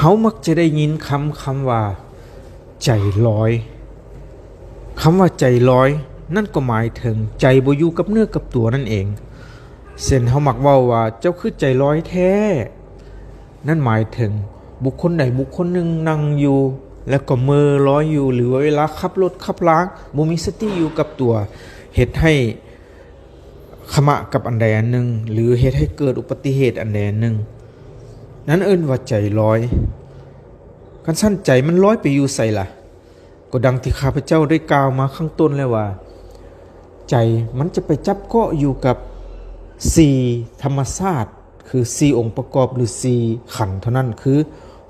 ເຮົາມັກຈະໄດ້ຍິນຄຳ ຄຳວ່າ ໃຈລອຍ. ຄຳວ່າໃຈລອຍນັ້ນກໍໝາຍເຖິງໃຈບໍ່ຢູ່ກັບເນື້ອກັບຕົວນັ້ນເອງ. ເຊັ່ນ ເຮົາມັກເວົ້າວ່າ ເຈົ້າຄືໃຈລອຍແທ້. ນັ້ນໝາຍເຖິງບຸກຄົນໃດບຸກຄົນໜຶ່ງນັ່ງຢູ່ ແລ້ວກໍເມີລອຍຢູ່ ຫຼືວ່າເວລາຂັບລົດຂັບລາ ບໍ່ມີສະຕິຢູ່ກັບຕົວ ເຮັດໃຫ້ ຂະມະກັບອັນໃດອັນໜຶ່ງ ຫຼືເຮັດໃຫ້ເກີດອຸບັດຕິເຫດອັນໃດອັນໜຶ່ງ ນັ້ນເອີ້ນວ່າໃຈລອຍ. ຄັນຊັ້ນໃຈມັນລອຍໄປຢູ່ໃສລະ? ກໍດັ່ງທີ່ຂ້າພະເຈົ້າໄດ້ກ່າວມາຂ້າງຕົ້ນແລ້ວວ່າ ໃຈມັນຈະໄປຈັບເກາະຢູ່ກັບສີ່ທຳມະຊາດ ຄືສີ່ອົງປະກອບ ຫຼືສີ່ຂັນເທົ່ານັ້ນ ຄື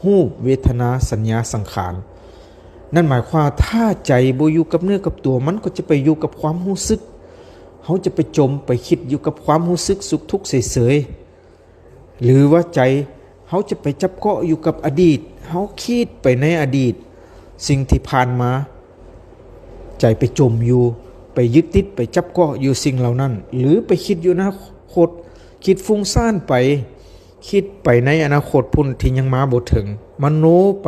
ຮູບ ເວທະນາ ສັນຍາ ສັງຂານ. ນັ້ນໝາຍຄວາມວ່າ ຖ້າໃຈບໍ່ຢູ່ກັບເນື້ອກັບຕົວ ມັນກໍຈະໄປຢູ່ກັບຄວາມຮູ້ສຶກ. ເຮົາຈະໄປຈົມໄປຄິດຢູ່ກັບຄວາມຮູ້ສຶກສຸກທຸກເສຍໆ ຫຼືວ່າໃຈເຮົາຈະໄປຈັບເກາະຢູ່ກັບອະດີດ, ເຮົາຄິດໄປໃນອະດີດ, ສິ່ງທີ່ຜ່ານມາ, ໃຈໄປຈົມຢູ່, ໄປຍຶດຕິດ, ໄປຈັບເກາະຢູ່ສິ່ງເຫຼົ່ານັ້ນ ຫຼືໄປຄິດຢູ່ອະນາຄົດ, ຄິດຟຸ້ງສ້ານໄປ, ຄິດໄປໃນອະນາຄົດພຸ້ນທີ່ຍັງມາບໍ່ເຖິງ, ມະໂນໄປ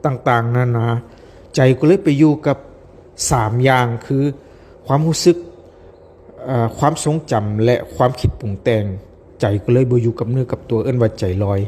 ຕ່າງໆນານາ, ໃຈກໍເລີຍໄປຢູ່ກັບສາມຢ່າງ ຄືຄວາມຮູ້ສຶກ, ເອີ່ ຄວາມຊົງຈຳ ແລະ ຄວາມຄິດປຸງແຕ່ງ. ໃຈກໍເລີຍບໍ່ຢູ່ກັບເນື້ອກັບຕົວ, ເອີ້ນວ່າໃຈລອຍ.